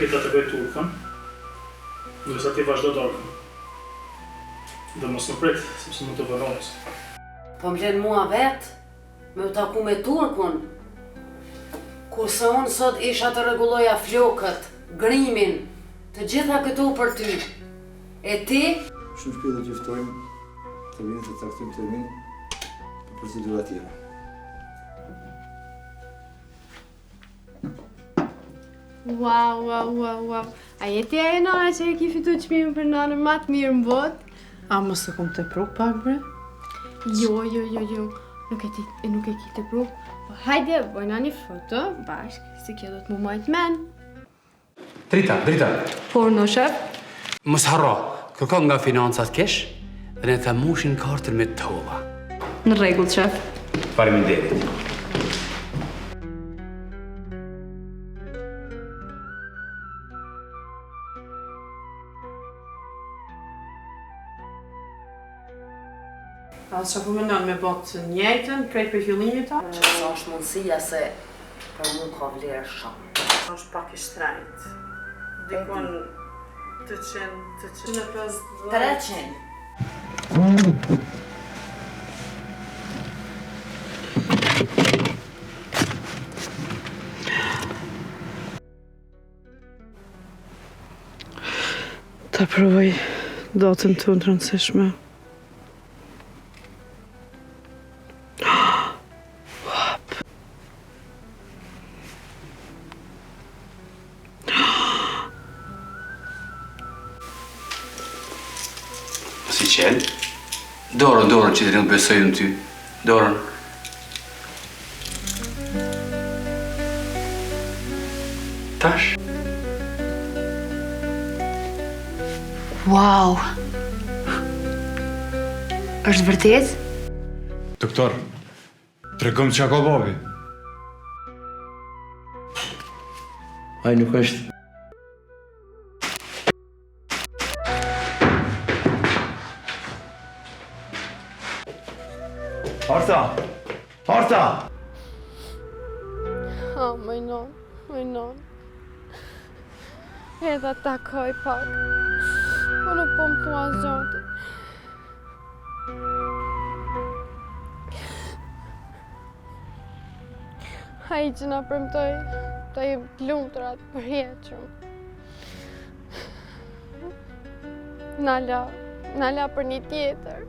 iki ta takoj Turkun, ndërsa ti vazhdo darkën. Dhe mos më prit, sepse mund të vonohesh. Po më len mua vetë, me u taku me Turkun. Kurse unë sot isha të rregulloja flokët, grimin, të gjitha këto për ty. E ti? Shumë shpejt do t'ju ftojmë të vini të caktojmë termin për procedura tjera. Wow, wow, wow, wow. A je ti ajo nana që e ki fitu çmimin për nanën ma të mirë në botë? A mos e kom tepru pak bre? Jo, jo, jo, jo. Nuk e ti, nuk e ki tepru. Po hajde, bojna një foto bashkë, se kjo do të më majtë men. Drita, Drita. Po, urdhno shef. Mos harro, kërko nga financat kesh dhe ne ta mushin kartën me të holla. Në rregull, shef. Faleminderit. A ça po mendon me bo të njëjtën krejt prej fillimit a? Sa është mundësia se për mu ka vlerë shumë. Është pak i shtrenjtë. Dikun 800, 850. 300. Ta provoj datën tonë të rëndësishme. Hop. Si qenë? Dorën, dorën që të nuk besoj në ty. Dorën. Tash. Wow! Është vërtet? Doktor, tregom çka ka babi. Ai nuk është Arta! Arta! Oh, moj non, moj non. Edhe takoj pak. Po nuk po më thua zotit. Ai që na premtoi të jemi të lumtura të përjetshëm. Na la, na la për një tjetër.